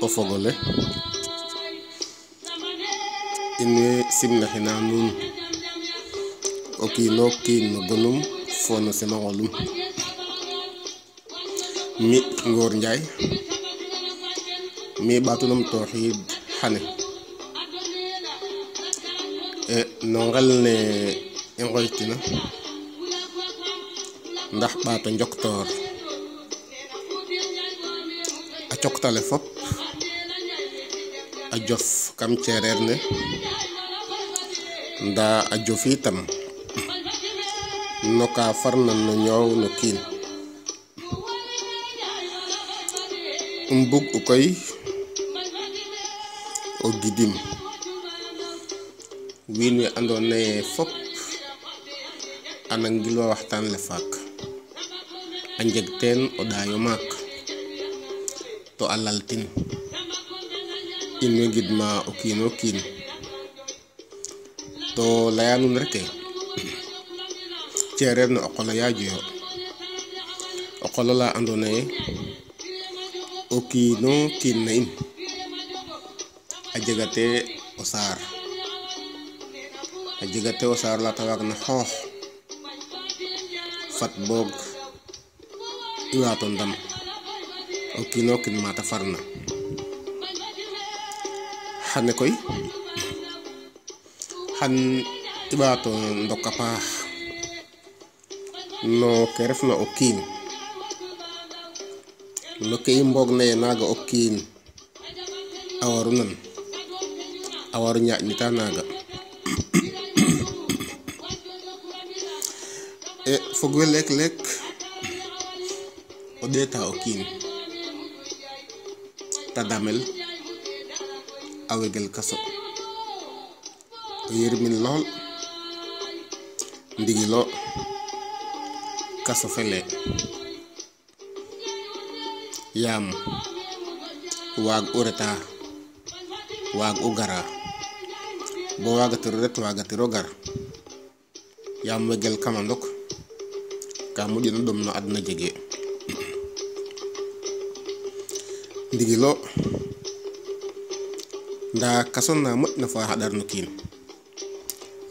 O fogole in way simnaxina nuun o kiino kiin no gonum fo no simanqolum. Mi Ngor Ndiaye mi ɓato numtooxiid xane no ngel ne i nqoytina ndax ɓato njoktoor a coktale fop a jof kam cereer ne ndaa a jof itam no ka farna no ñoow no kiin. Um bug'u koy o gidim wiin we andoona yee fop a nangilwa waxtaan le faak a njeg teen o ɗaay o maak to a laltin. In way ngidma o kiin o kiin to laya nuun rek ee cereer ne o qol o yaaju yo, o qol ola andoona yee o kiino kiin na in a jegate o saar, a jegate o saar la ta waagna xoox. Fat boog i waato ndam o kiino kiin ma ta farna. Xane koy xan i ɓaato ndok a paax no ke refna o kiin, no ke i mboogna ye naaga o kiin a waru nan, a waru ñaaƴnita naaga. Fog we leek leek o ɗeeta o kiin ta damel a wegel kaso o yirmin lool ndigilo kaso fele yaam waag o reta waag o gara bo waagatiro ret waagatiro gar yaam wegel kama ndok ka moƴuna ɗom no adna jege. Ndigilo ndaa kaso na moƴna faax a ɗar no kiin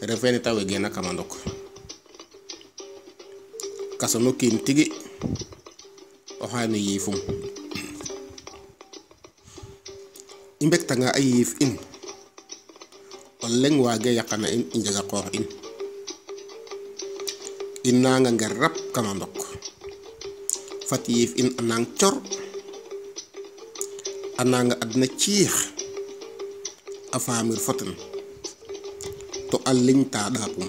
refee ne ta wegeena kama ndok. Kaso no kiin tigi oxay no yiifum. I mbegtanga a yiif in o leŋ waage yaqana in i njega qoox in. I naanga nger rap kama ndok fat yiif in a naang cor a naanga adna ciix a faamir fo ten to a liñta ɗaapum.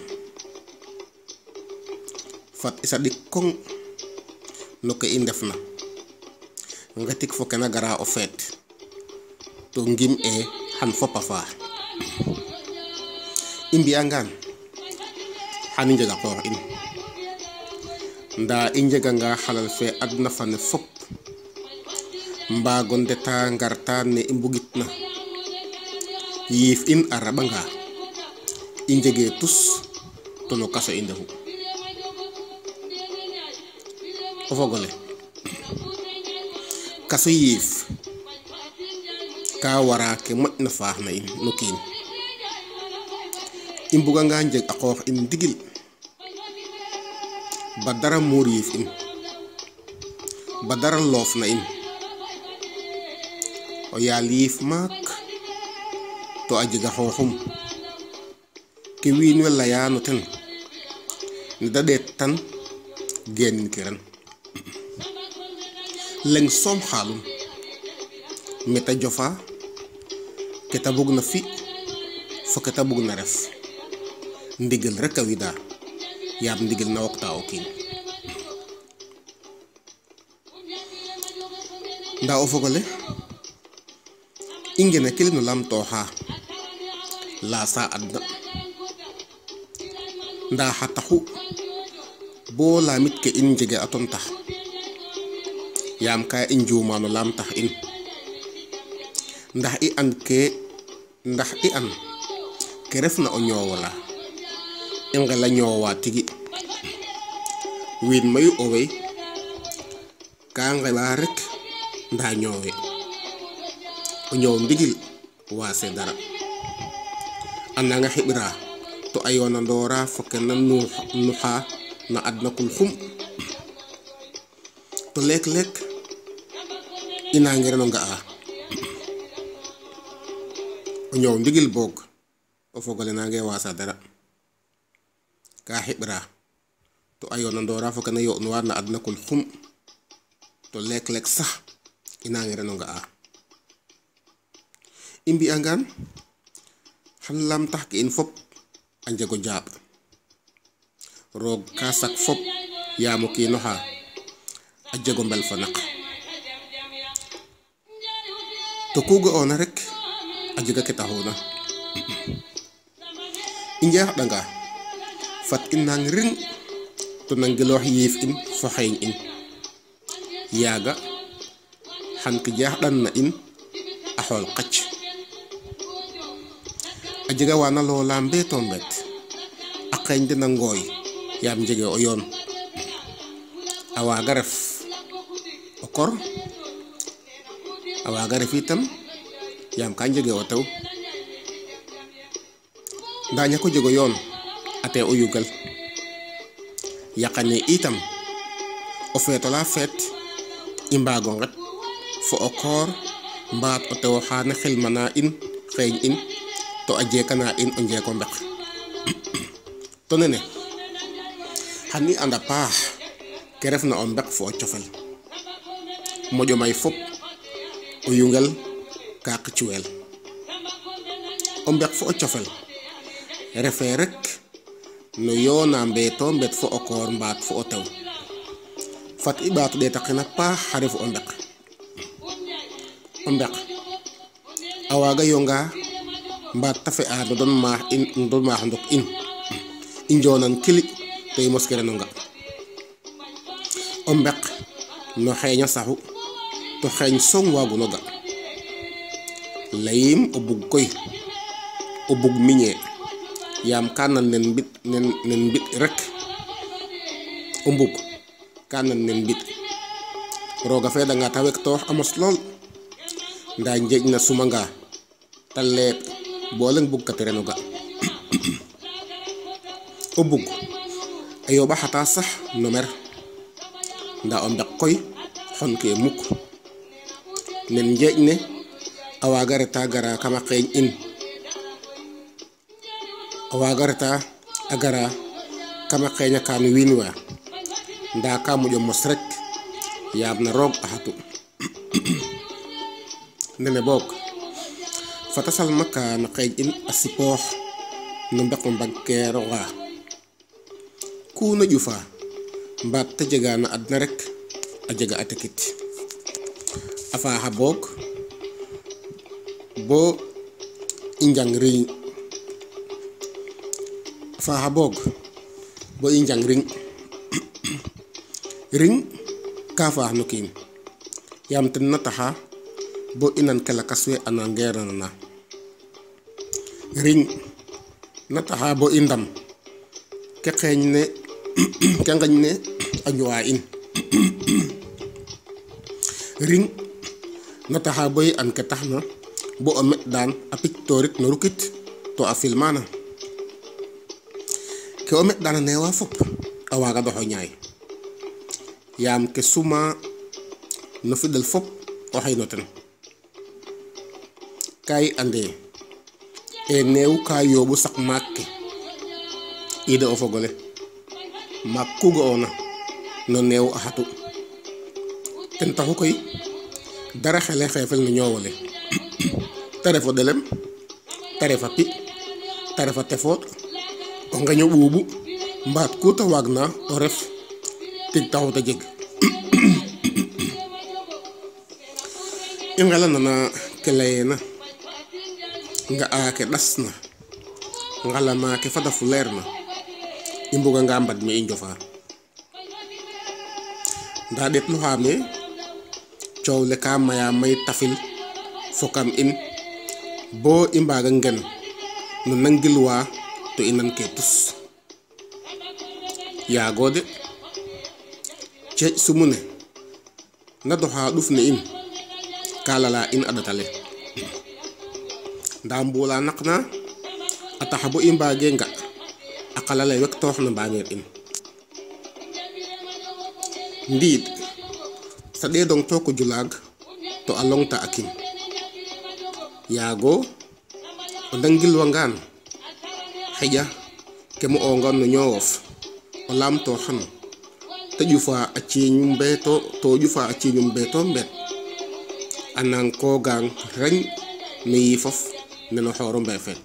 Fat i saɗik koŋ no ke i ndefna ngetik fo ke na gara o feet to ngim ee xan fop a faax. I mbi'angaan xan i njeg a qoox in ndaa i njeganga xalal fe adna fa ne fop mbaago ndeta ngarta ne i mbugitna yiif in a raɓanga i njegee tus to no kaso i ndefu. O fogole kaso yiif ka wara ke moƴna faax na in no kiin. I mbuganga njeg a qoox in ndigil ba dara muur yiif in ba dara loof na in o yaal yiif maak to a jega xooxum ke wiin we leya no ten ne da ɗeettan geenin kiran. Leŋ soom xaalum me ta jofa ke ta bugna fi fo ke ta bugna ref ndigil rek a wida yaam ndigil na wokta o kiin. Ndaa o fogole i ngena kili no lamtooxa laasa adna ndaa xa taxu bo laamit ke in njege a tontax yaam ka i njuuma no laamtax in ndax i an ke ndax i an ke refna o ñoowola i nqela ñoowa tigi. Wiin mayu owey ka nqela rek ndaa ñoowe. O ñoow ndigil waase dara. A nanga xiɓiraa to a yoonandooraa fo ke na nuxaa na adna kul xum. To leek-leek i nangiran o nga'aa. O ñoow ndigil boog o fog ole nangee waasaa dara. Ka xiɓiraa to a yoonandooraa fo ke na yo'nuwaa na adna kul xum. To leek-leek sax i nangiran o nga'aa. I mbi'angaan xan laamtax ke in fop a njeg o njaaɓ. Roog ka sak fop yaam o kiin oxa a jeg o mbel fo naq. To ku ga'oona rek a jega ke taxuuna. I njaaxɗanga fat i nang riŋ to nangiloox yiif in fo xeeñ in. Yaaga xan ke jaaxɗandna in a xool qac. A jega waana loola mbeeto mbeet a qeeñ den a ngooy yaam njegee o yoon. A waaga ref o kor, a waaga ref itam yaam ka njegee o tew. Ndaa ñak o jeg o yoon ate o yugel. Yaqanee itam o feet ola feet i mbaago nqet fo o koor mbaat o tew oxa na xilmana in xeeñ in to a jeekana in o njeek o mbeq. To nene xan i and a paax ke refna o mbeq fo o cofel. Moƴo may fop o yungel ka qicwel. O mbeq fo o cofel refee rek no yoona mbeeto mbeet fo o koor mbaat fo o tew. Fat i ɓaat o ɗeetaqin a paax xa refu o mbeq. O mbeq a waaga yongaa mbaat ta fe'a no don maax in no don maax ndok in. I njoonan kili to i moskiran o nga. O mbeq no xeeñ a saxu to xeeñ soom waagun o ga. Layiim o bug koy o bug miñee yaam ka nand nen mbiɗ nen mbiɗ rek. O mbug ka nand nen mbiɗ. Roog a feedanga ta wektoox a mos lool ndaa njeeƈ na sumanga ta leeƥ bo o leŋ bugkatiran o ga. O bug a yooɓa xata sax no mer ndaa o mbeq koy xonkee muk. Nen njeeƈ ne a waaga reta gara kam a qeeñ in. A waaga reta a gara kam a qeeñ aka no wiin wa ndaa ka moƴo mos rek yaam na roog a xatu. Nene boog fat a salma ka na qeeñ in a sipoox no mbeq o mbagkeer onqa. Ku na ƴufaa mbaat ta jega na adna rek a jega a tekit. A faaxa boog bo i njang riñ. A faaxa boog bo i njang riñ. Riñ ka faax no kiin yaam ten na taxa bo i nan ke lakas we a nangeerna nana. Riñ na taxa bo i ndam ke xeeñ ne ke nqeñ ne a ñu'aa in. Riñ na taxa bo i and ke taxna bo o meɗ daan a pictoorit no rukit to a filmaana. Ke o meɗ daan a neewaa fop a waaga ɗox o ñaay yaam ke suma no fiɗel fop oxey no ten. Ka i ande e neewu ka yooɓu saq maak ke. I de o fog ole maak ku ga'oona no neew a xatu. Ten taxu koy dara xele xeefel no ñoow ole. Ta ref o ɗelem, ta ref a pi, ta ref a tefooƭ, o nqeñ o ɓuuɓu mbaat ku ta waagna o ref tig taxu ta jeg. I nqelanana ke layeena, nga'aa ke ɗasna, nqalama ke fadafuleerna, i mbuganga mbad me i njofaa. Ndaa ɗeetluxaam ee coow le kaa mayaa may tafil fo kam in bo i mbaaga ngen no nangilwaa to i nankee tus. Yaagoo de ceeƴ sumu ne na doxaa ɗuf ne in ka lalaa in a ƭat ale. Nda mbuula naq na a taxa bo i mbaage nga a qala le wektoox na mbamir in. Ndiid saɗeedong took o julaag to a longta a kim. Yaago o nangilwangaan xeƴa ke mo'oonga no ñoowof o laamtooxan te ƴufaa a ciiñum mbeeto to ƴufaa a ciiñum mbeeto mbeet a nangkoogaang reŋ no yiifof nen o xoor o mbeefeet.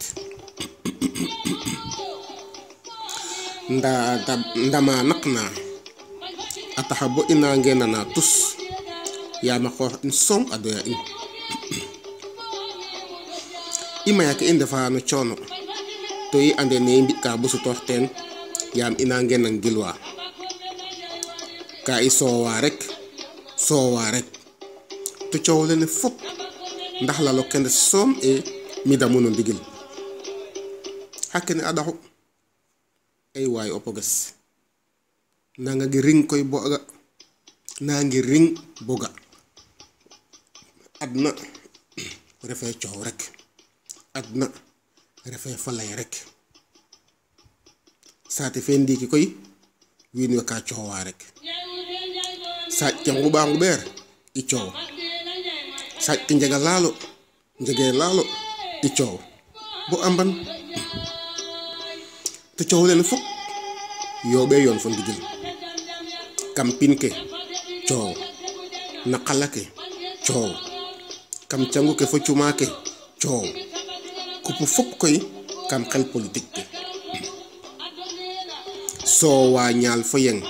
Ndaa ndama naq na a taxa bo i naangee nana tus yaam a qoox in soom a doya in. I maya ke i ndefa no coono to i ande ne i mbi'ka bo sutoox teen yaam i naangee nangilwaa. Ka i soowaa rek soowaa rek to coow lene fop ndax lalo kendes soom e mi damu no ndigil. Xa kene a ɗaxu ay waay o poges nanga gi riŋ koy bo ga nangi riŋ bo ga. Adna refee coow rek, adna refee fa lay rek. Saate fe ndiiki koy wiin we ka coowaa rek. Saaƴ ke nguɓa nguɓeer i coow, saaƴ ke njega laalo njegee laalo i coow bo a mban te coow lene fop yooɓee yoon fo ndigil. Kam pin ke coow, na qala ke coow, kam cangu ke fo cuma ke coow, kupu fop koy kam xel politique ke. Soowaa ñaal fo yeng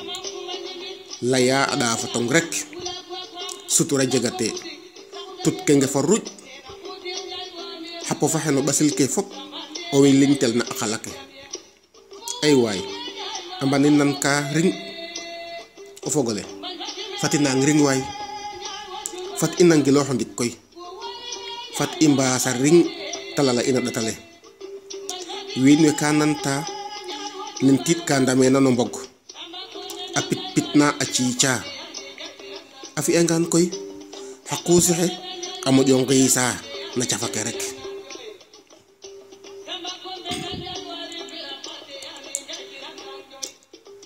layaa a ɗaafatong rek sutura jegatee tut ke ngefa ruƴ xa pofa xe no ɓasil ke fop owey liñtel na a qala ke. Ay waay a mban i nanka riŋ o fogole fat i naang riŋ waay, fat i nangiloox o ndik koy, fat i mbaasa riŋ te lala in a ƭat ale. Wiin we ka nandtaa nen tiiƭ ka ndameena no mbog, a pit pitna a ciicaa. A fi'angaan koy xa quusi xe a moƴo nqiisaa na cafa ke rek.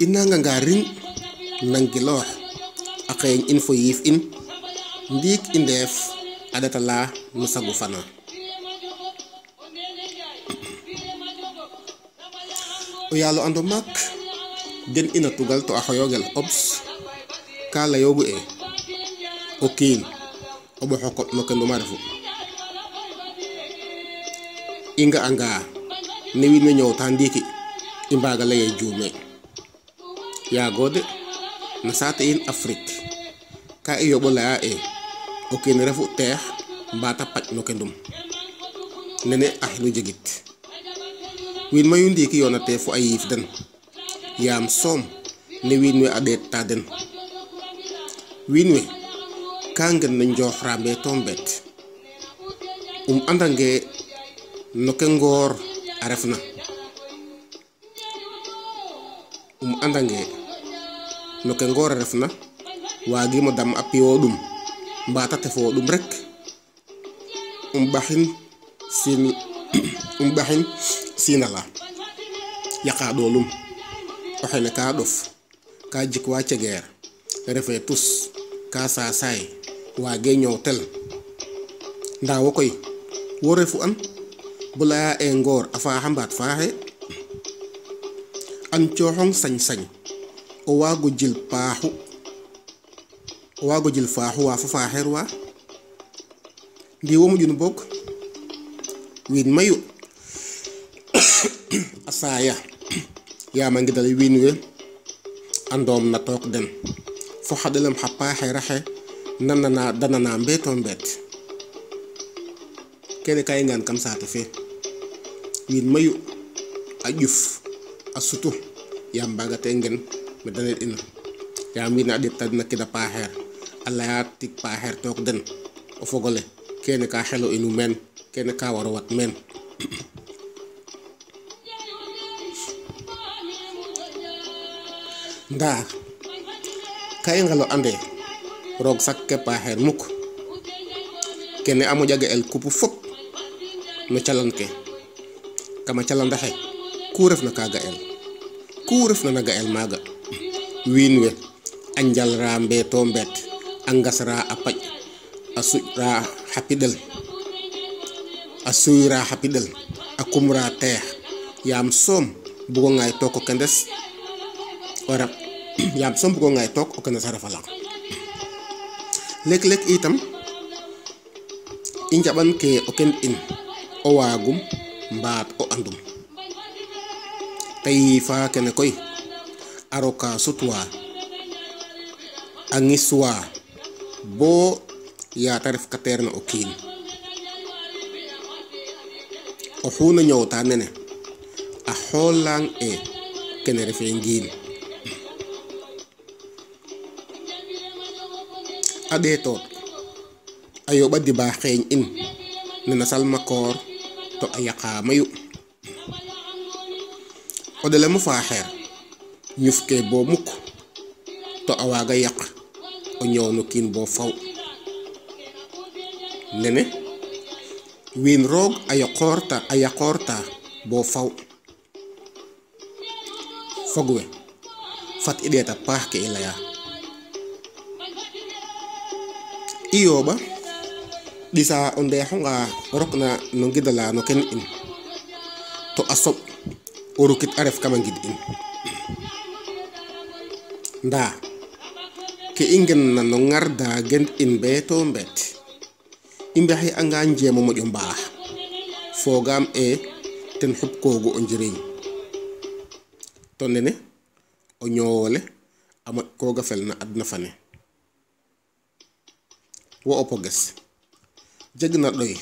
I nanganga riŋ nangiloox a qeeñ in fo yiif in ndiik i ndeef a ƭat ala no sagu fana. O yaal o and o maak gen'ina Tugal to a xoyoogel Obs kaa layoogu ee o kiin o ɓox-a-koɓ no kendum a refu. I nga'angaa ne wiin we ñoowtaa ndiiki i mbaaga lay ee juumee. Yaago de na saate in Afrik ka i yooɓ o layaa ee o kiin refu teex mbaat a paƴ no kendum. Nene a xelu jegit. Wiin mayu ndiiki yoonatee fo a yiif den yaam soom ne wiin we a ɗeettaa den. Wiin we ka ngen no njooxra mbeeto mbeet. Um andangee no ke ngoor a refna, um andangee no ke ngoor a refna waagiim o dam a pi'ooɗum mbaat a tefooɗum rek um ɓaxin siin um ɓaxin siin ala yaqaa ɗoolum. O xene kaa ɗof, kaa jikwaa cegeer, refee tus, kaa saasaay, waagee ñoowtel. Ndaa wo koy wo refu an bo layaa ee ngoor a faaxa mbaat faaxee. An cooxong sañ-sañ o waago jil paaxu o waago jil faaxu wa fo faaxeer wa. Ndi wo moƴun boog wiin mayu a saaya yaam a ngidal wiin we a ndoomna took den fo xa ɗelem xa paaxeer axe na nana da nana mbeeto mbeet. Kene ka i nga'an kam saate fe. Wiin mayu a ƴuf a sutu yaam mbaagatee ngen me da nde'ina yaam wiin we a ɗeettaa den a kid a paaxeer a layaa tig paaxeer took den. O fog ole kene ka xelo inu meen kene ka war o wat meen. Ndaa ka i nqelo ande roog sakkee paaxeer muk. Kene a moƴa ga'el kupu fop. no calan ke kama calandaxe ku refna ka ga'el ku refna na ga'el maaga wiin we a njalra mbeeto mbeet a ngasra a paƴ a suƴra xa piɗel a suyra xa piɗel a kumra teex yaam soom bugo ŋaay took o kendes o ref yaam soom bugo ŋaay took o kendes a ref a lang. Leek-leek itam i njaɓan ke o kend in o waagum mbaat o andum te yiifaa kene koy a roka sutwa a ŋiswa boo yaa ta refkateerna o kiin. Oxu na ñoowta nene a xoolang ee kene refee ngiin. A ɗeetoot a yooɓa dibaa xeeñ in nena salma-koor to a yaqaa mayu. O ɗelem o faaxeer ñufkee boo mukk to a waaga yaq o ñoow no kiin boo faw. Nene wiin roog a yaqoorta boo faw. Fog we fat i ɗeet a paax ke i layaa. I yooɓa ɗisaa o ndeexonga rokna no ngidala no ken in to a soɓ o rukit a ref kama ngid in. Ndaa ke i ngenna no ŋarda gend in mbeeto mbeet i mbexey'anga njeem o moƴo mbaax foogaam ee ten xupkoogu o njiriñ to nene o ñoowole a moƴkooga fel na adna fane. Wo o poges jegna ɗoy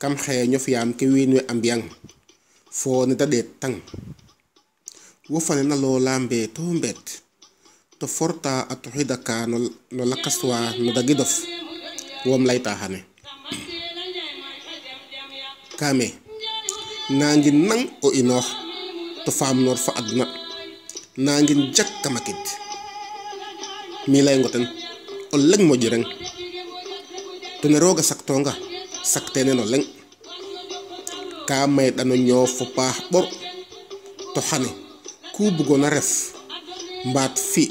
kam xeeñof yaam ke wiin we a mbiyang fo ne da ɗeettang wo fane na loola mbeeto mbeet to forta a tuxida ka no lakas waa no dagidof wom layta xane. Kaame naangi nang o inoox to faamnoor fa adna naangin jak kam a kid mi layngo ten o leŋ moƴirang to ne roog a saktoonga sakte nen o leŋ ka mayɗa no ñoow fo paax ɓor to xane ku bugoona ref mbaat fi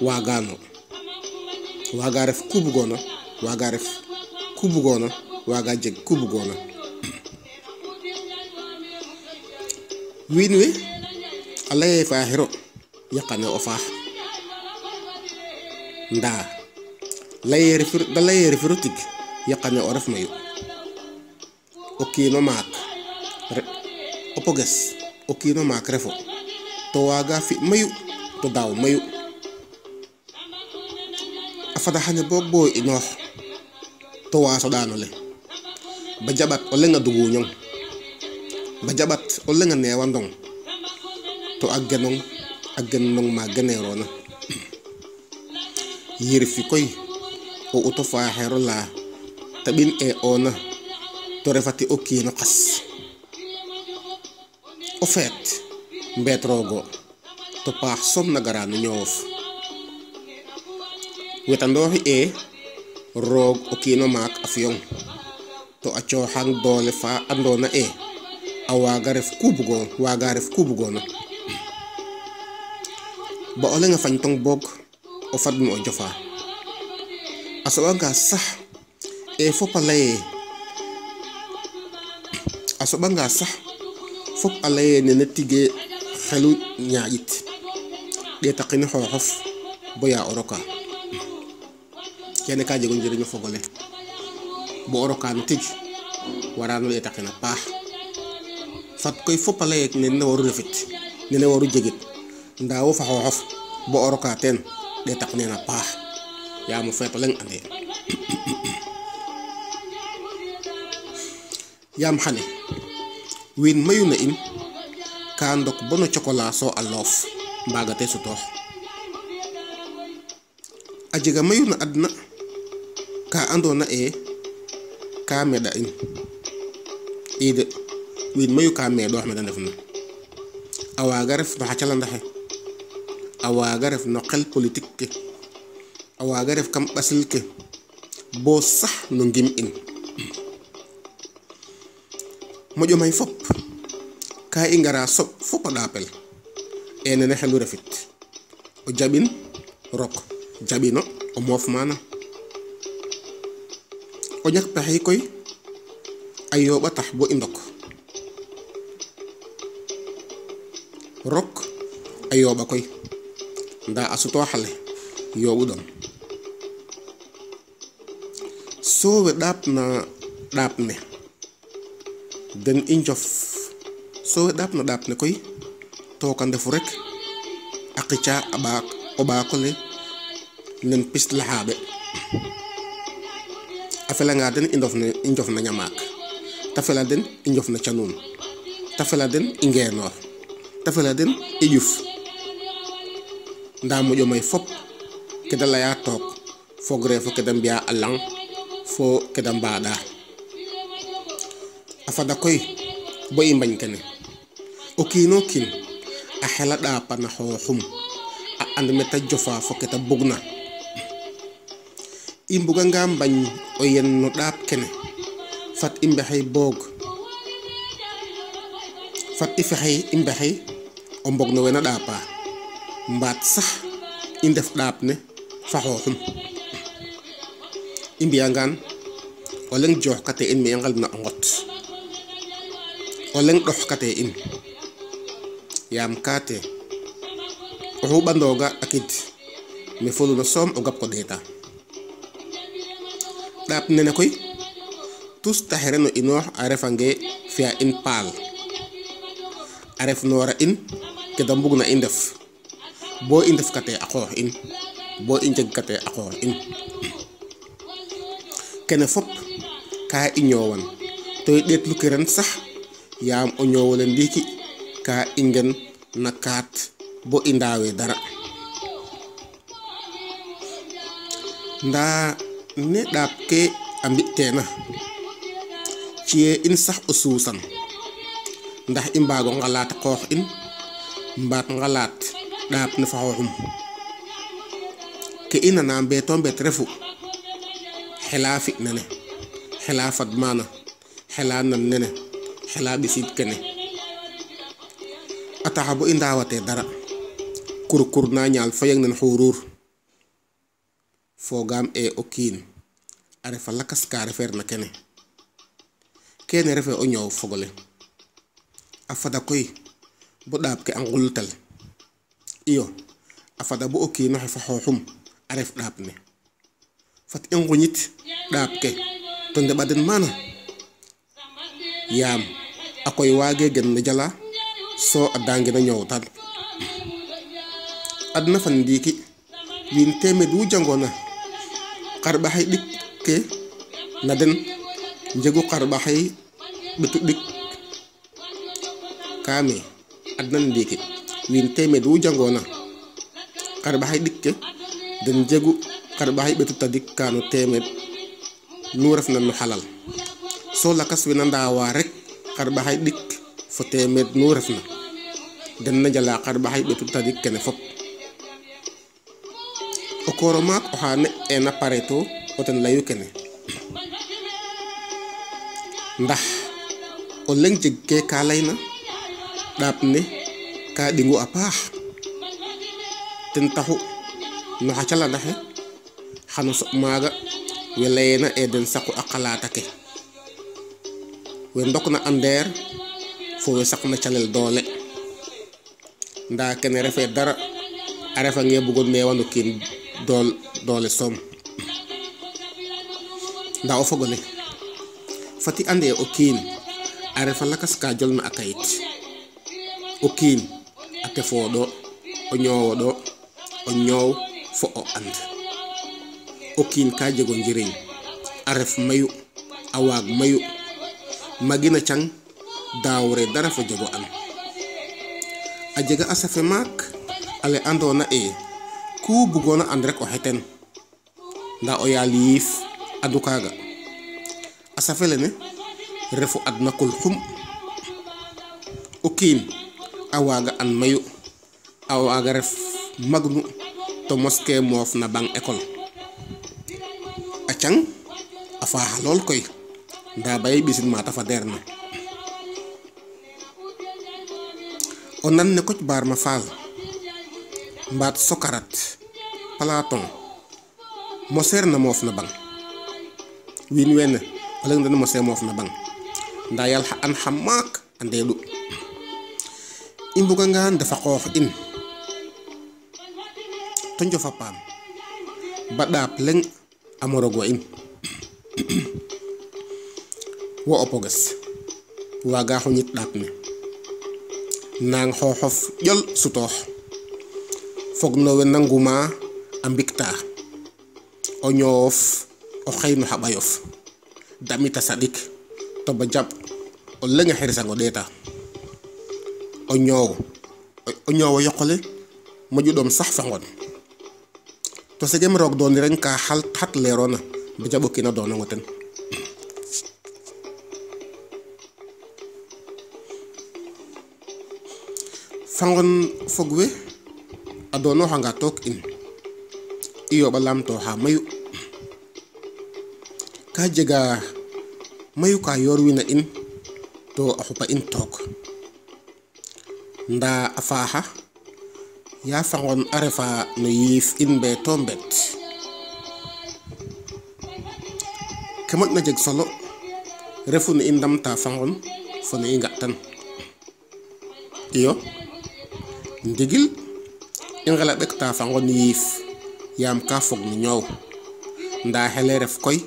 waagaano waaga ref ku bugoona waaga ref ku bugoona waaga jeg ku bugoona. Wiin we a laye faaxiro yaqane o faax ndaa laye da laye refiro tig yaqane o ref mayu. O kiino maak o poges o kiino maak refo to waaga fi mayu to daaw mayu. A fada xane boog bo inoox to waaso ɗaano le ba jaɓat o leŋ a duguñong ba jaɓat o leŋ a neewandong to a genong a gennong ma geneeroona. Yirfi koy o uto faaxeero laa te ɓin ee oona to refati o kiino xas. O feet mbeet roogo to paax soom na gara no ñoowof. Wetandooxi ee roog o kiino maak a fiyong to a cooxang doole fa andoona ee a waaga ref ku bugoona waaga ref ku bugoona. Ba o leŋ a fañtong boog o fad me o jofaa. A soɓanga sax ee fop a laye a soɓanga sax fop a laye nene tige xelu ñaaƴit ɗeetaqini xooxof boya o rokaa. Kene ka jeg o njiriñ o fogole bo o rokaa no tig warano ɗeetaqin a paax. Fat koy fop a laye nene waru refit nene waru jegit ndaa wo fa xooxof bo o rokaa teen ɗeetaqinen a paax yaam o feet o leŋ ande. Yaam xane wiin mayu na in ka ndok bo no cokola soo a loof mbaagate sutoox. A jega mayu na adna ka andoona ee ka meɗa in i de wiin mayu ka meɗoox me da ndefna. A waaga ref no xa calandaxe a waaga ref no xel politique ke a waaga ref kam ɓasil ke bo sax no ngim in. Moƴo may fop ka i ngara soɓ fop a ɗaapel e nene xelu refit o jaɓin rok jaɓino o moof maana o ñak pexey koy a yooɓa tax bo i ndok rok a yooɓa koy ndaa a sutooxale yooɓu ɗom soo we ɗaapna ɗaap ne den i njof soo we ɗaapna ɗaap ne koy took a ndefu rek a qicaa a ɓaak o ɓaak ole nen pis laxaaɓe a felanga den i ndof ne i njof na ñamaak te fela den i njof na canuun te fela den i ngeenoox te fela den i ƴuf ndaa moƴo may fop ke da leya took fogree fo ke da mbi'aa a lanq fo ke da mbaaɗaa a fada koy bo i mbañ kene o kiinoo kiin a xela ɗaapana xooxum a and me ta jofa fo ke ta bugna i mbuganga mbañ o yen no ɗaap kene fat i mbexey boog fat i fexey i mbexey o mbog no we na ɗaapaa mbaat sax i ndef ɗaap ne fa xooxum i mbi'angaan o leŋ jooxkatee in me i nqelna o nqot o leŋ ɗoxkatee in yaam kaate oxu ɓandooga a kid me foluna soom o gap ko ɗeeta ɗaap nene koy tus taxire no inoox a refangee fi'a in paal a ref noora in ke da mbugna i ndef bo i ndefkatee a qoox in bo i njegkatee a qoox in kene fop ka i ñoowan to i ɗeetlukiran sax yaam o ñoowole ndiiki ka i ngen na kaat bo i ndaawee dara ndaa ne ɗaap ke a mbi'teena ci'ee in sax o suusan ndax i mbaago ngalaat qoox in mbaat ngalaat ɗaap ne fa xooxum ke i nana mbeeto mbeet refu xelaa fi nene xelaa fad maana xelaa nan nene xelaa ɓisiid kene a taxa bo i ndaawatee dara kur-kur na ñaal fo yeng nen xuruur foogaam ee o kiin a refa lakas ka refeerna kene kene refee o ñoow fogole a fada koy bo ɗaap ke a nqultel iyo a fada bo o kiin oxe fa xooxum a ref ɗaap ne fat i nquñit ɗaap ke to ndeɓa den maana yaam a koy waagee gen no jalaa soo a daangin a ñoowtan adna fan ndiiki wiin teemeed wu jangoona xarɓaxay ɗik ke na den njegu xarɓaxay ɓetu ɗik kaame adna ndiiki wiin teemeed wu jangoona xarɓaxay ɗik ke den njegu xarɓaxay ɓetu tadik ka no teemeed nu refna no xalal soo lakas we na ndaawaa rek xarɓaxay ɗik fo teemeed nu refna den na njalaa xarɓaxay ɓetu tadik kene fop o koor o maak oxa ne'eena Pareto o ten layu kene ndax o leŋ jegkee ka layna ɗaap ne ka ɗingu a paax ten taxu no xa calandaxe xano soɓ maaga we layeena ee den saqu a qalaat ake we ndokna a ndeer fo we saqna calel doole ndaa kene refee dara a refangee bugo neewano kiin dool doole soom ndaa o fogole fat i ande o kiin a refa lakas ka jolna a kayit o kiin a tefooɗo o ñoowoɗo o ñoow fo o and o kiin ka jego njiriñ a ref mayu a waag mayu magina cang daawre dara fo jego an a jega a safe maak ale andoona ee ku bugoona and rek o xeten ndaa o yaal yiif andu kaaga a safe lene refu adna kul xum o kiin a waaga an mayu a waaga ref magnu to moskee moof na bang école a cang a faaxa lool koy ndaa ba i ɓisin maata fadeerna O nan ne Kocc Barma Faal mbaat Socrate, Platon moseerna moof na baŋ. Wiin weene o leŋ den mosee moof na baŋ, ndaa yal xa an xa maak a ndeeɗu. I mbugangaa ndef a qoox in to njof a paam ba ɗaap leŋ a morogwa in. Wo o poges waagaa xuñit ɗaap ne naang xooxof ƴol sutoox fog no we na ngumaa a mbiktaa o ñoowof o xey no xa ɓayof damit a saɗik to ba jaɓ o leŋ a xirsang o ɗeeta. O ñoow o ñoow o yoq ole moƴu ɗom sax fa nqon to segem roog doonirang ka xat leeroona ba jaɓ o kiin a doonong o ten. Fa nqon fog we a doonooxanga took in i yooɓa laamtooxa mayu. Ka jega mayu ka yoorwina in to a xupa in took ndaa a faaxa yaa fa nqon a refa no yiif in mbeeto mbeet. Ke moƴna jeg solo refu ne i ndamta fa nqon fo ne i nga'tan. Iyo ndigil i nqela ɓekta fa nqon yiif yaam ka fog no ñoow ndaa xele ref koy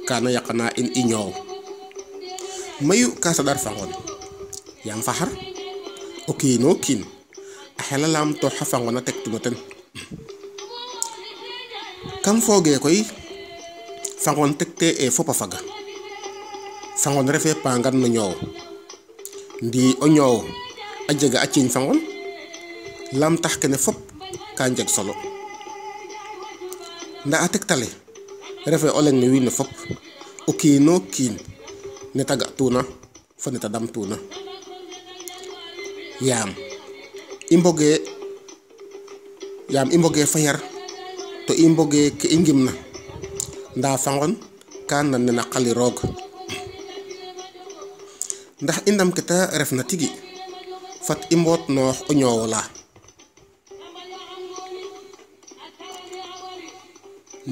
ka na yaqanaa in i ñoow. Mayu ka saɗar fa nqon yaam fa xar o kiino kiin a xela laamtoox xa fa nqon a tektu no ten. Kam foogee koy fa nqon tektee ee fop a faga. Fa nqon refee paangan no ñoow ndi o ñoow a jega a ciiñ fa nqon laamtax kene fop ka njeg solo. Ndaa a tektale refee o leŋ no wiin we fop o kiino kiin ne ta ga'tuuna fo ne ta damtuuna. Yaam i mbogee yaam i mbogee fa yar to i mbogee ke i ngimna ndaa fa nqon ka nand nen a qali roog. Ndax i ndam ke ta refna tigi fat i mbootnoox o ñoow olaa.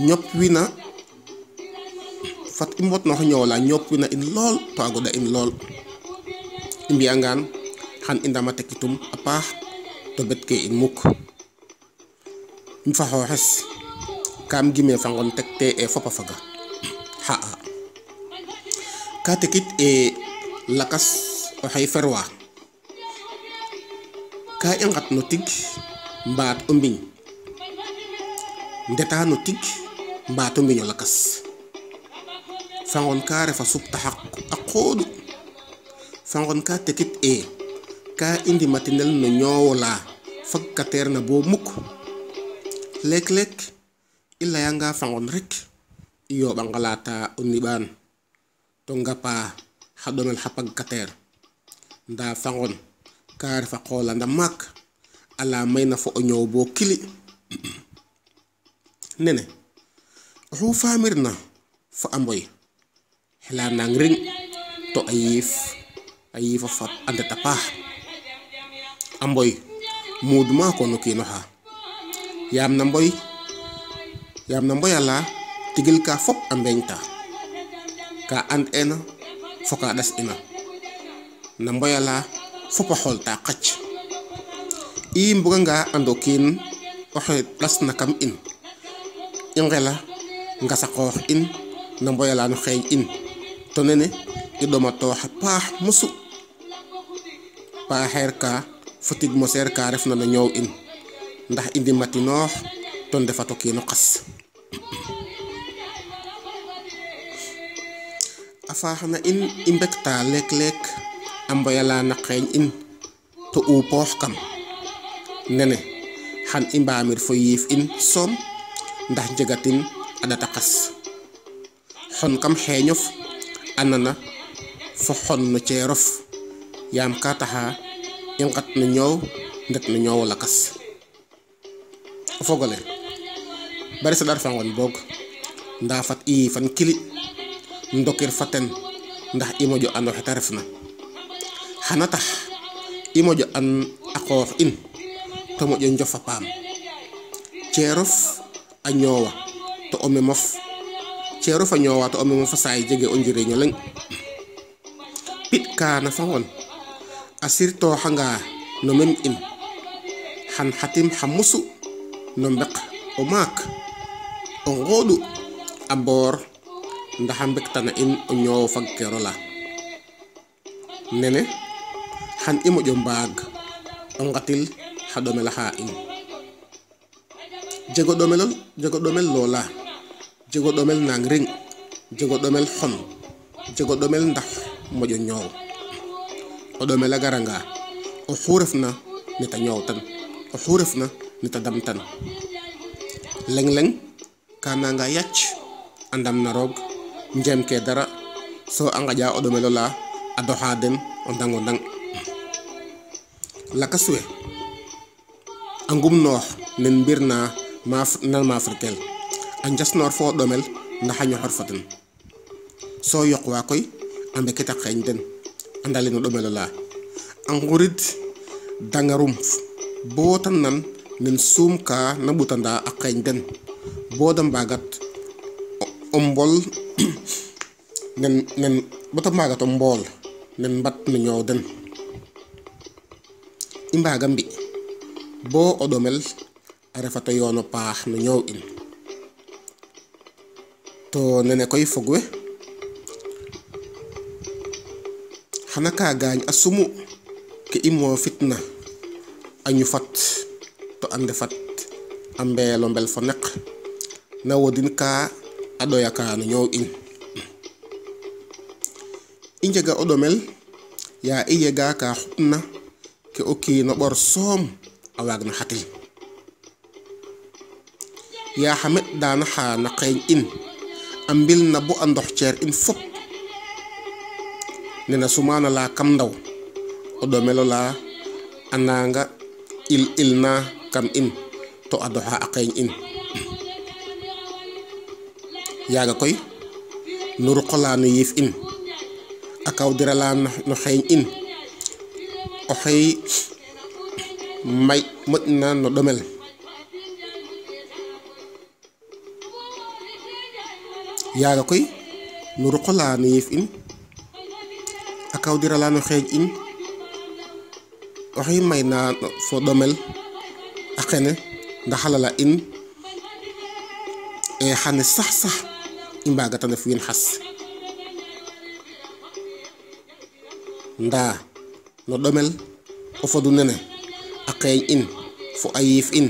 Ñopwina fat i mbootnoox o ñoow olaa ñopwina in lool to a goɗa in lool. I mbi'angaan xan i ndama tekitum a paax to betkee in muk. Mi fa xooxes kaam gime fa nqon tektee ee fop a faga. Xa'a ka tekit ee lakas oxey ferwa. Ka i nqat no tig mbaat o mbiñ ndeta no tig mbaat o mbiñ o lakas. Fa nqon ka ref a suptax a qooɗu. Fa nqon ka tekit ee ka i ndimatinel no ñoow olaa fagkateerna bo muk. Leek-leek i layanga fa nqon rek i yooɓa nqalaata o niɓaan to ngapaa xa ɗomel xa pagkateer ndaa fa nqon ka ref a qoolaand a maak ala mayna fo o ñoow bo kili. Nene oxu faamirna fo a mboy xela naang riŋ to a yiif a yiifa fop a ndeta paax. A mboy muud maako no kiin oxa yaam na mboy yaam na mboyala tigil ka fop a mbeeñta ka and'eena fo ka ɗas'ina. Na mboyala fop a xoolta qac. I mbuganga and o kiin oxe ɗasna kam in i nqela ngas a qoox in na mboyala no xeeñ in to nene i ɗomatooxa paax mosu. Paaxeer ka fo tig moseer ka refna no ñoow in ndax i ndimatinoox to ndefat o kiin o qas. A faaxa na in i mbekta leek-leek a mboyala na qeeñ in to uupoox kam. Nene xan i mbaamir fo yiif in soom ndax njegatin a ɗat a qas. Xon kam xeeñof a nana fo xon no ceerof yaam ka taxa i nqat no ñoow ndet no ñoow o lakas. O fog ole bari saɗar fa nqon boog ndaa fat i yiifan kili ndokir fa ten ndax i moƴo and oxe ta refna. Xana tax i moƴo and a qoox qoox in to moƴo njof a paam. Ceerof a ñoowa to o memof ceerof a ñoowa to o memof a saay jegee o njiriñ o leŋ. Piɗ kaana fa nqon a sirtooxangaa no mem in xan xa tim xa mosu no mbeq o maak o nqooɗu a mboor ndax a mbektana in o ñoow fagkeer ola. Nene xan i moƴo mbaag o nqatil xa ɗomel axa in. Jego ɗomel loola, jego ɗomel naang riŋ, jego ɗomel xon, jego ɗomel ndax moƴo ñoow. O ɗomel a garanga oxu refna ne ta ñoowtan, oxu refna ne ta damtan. Leŋ leŋ ka nanga yac a ndam na roog njeemkee dara soo a nqaƴa o ɗomel ola a doxaa den o ndang o ndang. Lakas we a ngumnoox nen mbir na maafrikel a njasnoor fo o ɗomel ndax a ñoxor fo ten. Soo yoq waa koy a mbekit a qeeñ den a ndalin o ɗomel ola. A nqurid dangarum bo ta nan nen suum ka na ɓutanda a qeeñ den bo da mbaagat o mbol nen bo ta mbaagat o mbool nen mbat no ñoow den. I mbaaga mbi bo o ɗomel a refat o yoon o paax no ñoow in. To nene koy fog we xana kaagaañ a sumu ke i moofitna a ñufat to a ndefat a mbeelo mbel fo neq na wodin ka a ɗoya ka no ñoow in. I njega o ɗomel yaa i yega ka xupna ke o kiin o ɓor soom a waagna xatil. Yaa xa meɗ daana xa na qeeñ in a mbilna bo a ndox ceer in fop nena sumaana la kam ndaw o ɗomel ola a naanga il ilna kam in to a doxa a qeeñ in. Yaaga koy no ruq ola no yiif in a kawdira la no xeeñ in oxey may moƴna no ɗomel. Yaaga koy no ruq ola no yiif in a kawdira la no xeeñ in oxey mayna fo ɗomel a qene ndax a lala in e xane sax sax i mbaagata ndef wiin xas. Ndaa no ɗomel o fodu nene a qeeñ in fo a yiif in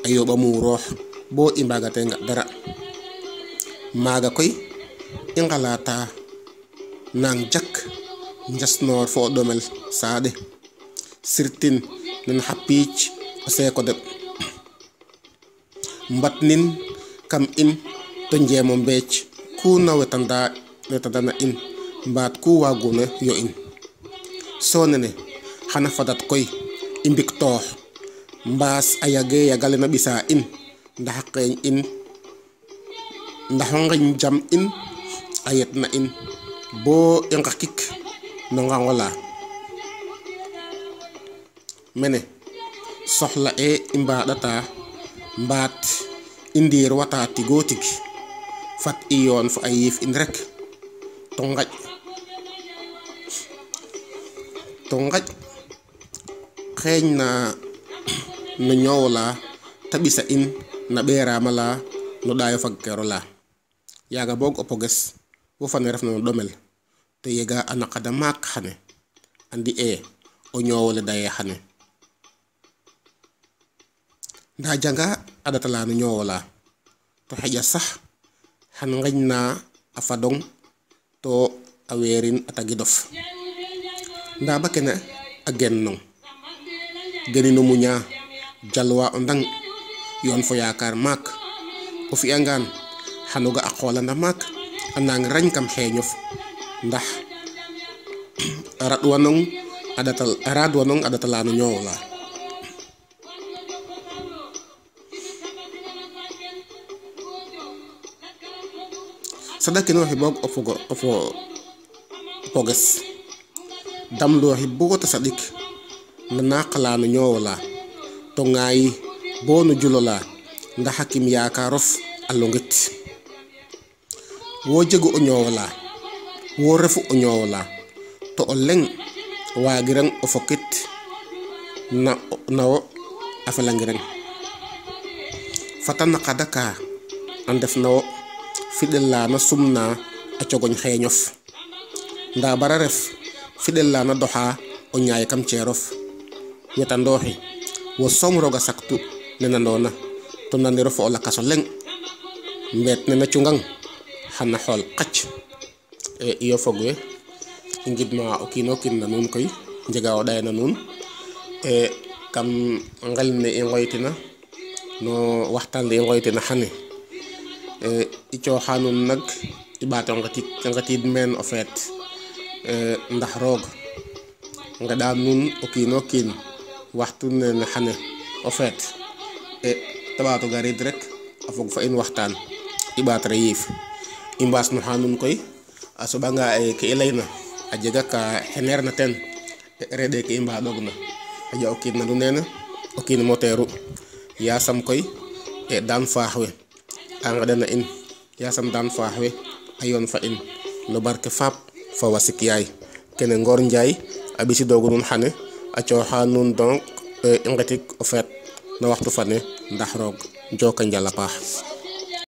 a yooɓa muuroox bo i mbaagate nga dara. Maaga koy i nqalaata naang jak njasnoor fo o ɗomel saaɗe sirtin nen xa piic o seeko deɓ mbatnin kam in to njeemo mbeec ku na wetandana in mbaat ku waaguna yo'in. Soo nene xana fadat koy i mbiktoox mbaas a yage yagale na ɓisaa in ndax a qeeñ in ndax o nqeñ jam in a yetna in bo i nqakik no nqanqola. Mene soxla e i mbaaɗata mbaat i ndiirwata tigoo tig fat i yoon fo a yiif in rek to nqaƴ xeeñ na no ñoow ola ta ɓisa in na ɓeeraam ala no ɗaayo fagkeer ola. Yaaga boog o poges wo fa ne refna no ɗomel to yega a naqada maak xane andi ee o ñoow ole dayee xane. Ndaa janga a ɗat ala no ñoow ola to xeƴa sax xan nqeñ na a fadong to a weerin a tagidof. Ndaa ba kene a gennong genino muñaa jalwa o ndang yoon fo yaakaar maak o fi'angaan xano ga a qoolanda maak a naang rañ kam xeeñof ndax a raadwanong a ɗat ala no ñoow ola. Saɗakinooxi boog o poges damlooxi bo ta saɗik No naaq laa no ñoow olaa, to ŋaayi boo no jul olaa, ndax a kim yaakaarof a longit. Wo jegu o ñoow olaa, wo refu o ñoow olaa, to o leng waagirang o fokit na wo a felangirang. Fat a naqad aka a ndef na wo fiɗel la na sumna a cogoñ xeeñ of, ndaa bara ref fiɗel la na doxaa o ñaay kam cer of. Wetandooxi wo soom Roog a saktu ne nanoona to nandiro fo o lakas o leŋ. Mbeet ne na cungang xana xool qac. Iyo fog we, i ngidma o kiino kiin na nuun koy njega o ɗaay na nuun kam ngel ne i ngoytina no waxtaan le i ngoytina xane i cooxa nuun nak i ɓaato nqetiid meen o feet ndax roog nqeɗa nuun o kiino kiin waxtu nene xane o feet e te ɓaato gariid rek a fog fa in waxtaan i ɓaatra yiif i mbaasnuwa nuun koy a soɓanga ye ke i layna a jega ka xeneer na teen reɗ'ee ke i mbaaɗoogna xaƴa o kiin nandu nene o kiin moteeru yaasam koy e daan faax we a nqeɗana in yaasam daan faax we a yoon fa in no barke faap fo wasik yaay kene Ngor Ndiaye a ɓisiidoogu nuun xane a cooxa nuun donc i nqetik o feet no waxtu fane ndax roog njokonjal a paax.